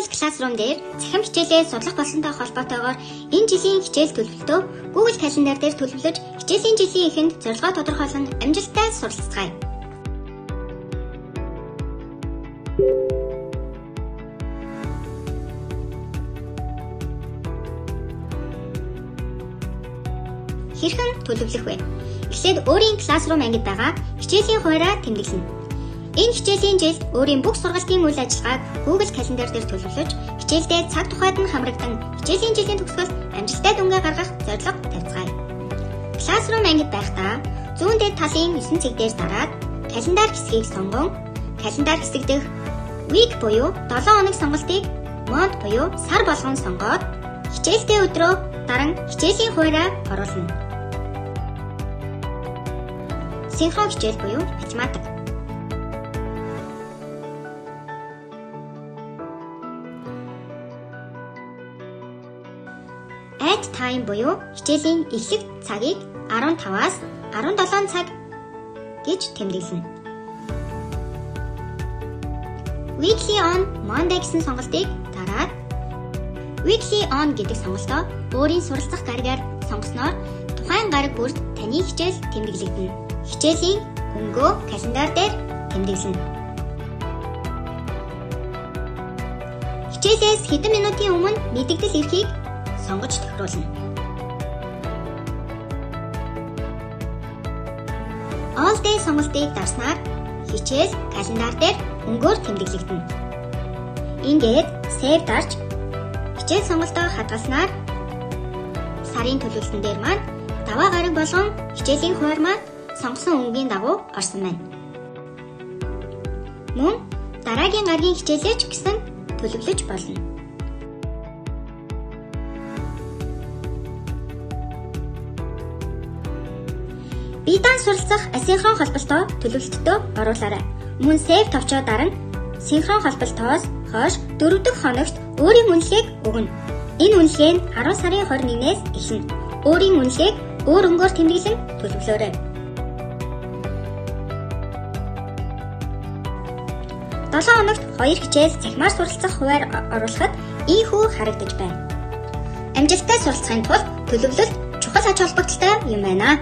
Google Classroom дээр цахим хичээлээ судлах болсонтой холбоотойгоор энэ жилийн хичээл төлөвлөлтөө Google Calendar дээр төлөвлөж хичээлийн жилийн эхэнд зорилгоо тодорхойлон амжилттай суралцгаая. Хэрхэн төлөвлөх вэ? Эхлээд өөрийн Classroom ангид байгаа хичээлийн хуваараа тэмдэглэнэ. Энэ хичээлийн жилд өөрийн бүх сургалтын үйл ажиллагааг Google Calendar дээр төлөвлөж, хичээлдээ цаг тухайд нь хамрагдан хичээлийн жилийн төгсгөлд амжилттай дүнгээ гаргах зорилго тавьцгаая. Classroom ангид байхдаа зүүн дээд талын 9 цэг дээр дараад календар хэсгийг сонгон календар хэсэг дэх week буюу 7 хоног сонголтыг month буюу сар болгон сонгоод хичээлтэй өдрөө даран хичээлийн хуваараа оруулна. Синхрон хичээл буюу математик. Add time буюу хичээлийн эхлэх цагийг 15-аас 17 цаг гэж тэмдэглэнэ. Weekly on Monday гэсэн сонголтыг дараад Weekly on гэдэг сонголтоо өөрийн суралцах гаригаар сонгосноор тухайн гариг бүрт таны хичээл тэмдэглэгдэнэ. Хичээлийн өнгөө календар дээр тэмдэглэнэ. Хичээлээс хэдэн минутын өмнө мэдэгдэл ирэхийг сонгож тохируулна. All day сонголтыг дарснаар хичээл календар дээр өнгөөр тэмдэглэгдэнэ. Ингээд save дарж хичээл сонголтоо хадгалснаар сарын төлөвлөлтөн дээр маань даваа гараг болгон хичээлийн хуваарь маань сонгосон өнгийн дагуу орсон байна. Мөн дараагийн гарагийн хичээлээ ч гэсэн төлөвлөж болно. Бие даан суралцах асинхрон холболтоо төлөвлөлтөд оруулаарай. Мөн save товчоо даран синхрон холболтоос хойш 4 дахь хоногт өөрийн үнэлгээг өгнө. Энэ үнэлгээ нь 10 сарын 21-ээс эхэлнэ. Өөрийн үнэлгээг өөр өнгөөр тэмдэглэн төлөвлөөрэй. 7 хоногт 2 хичээл цахимаар суралцах хувиар оруулахад ийнхүү харагдаж байна. Амжилттай суралцахын тулд төлөвлөлт чухал ач холбогдолтой юм байна.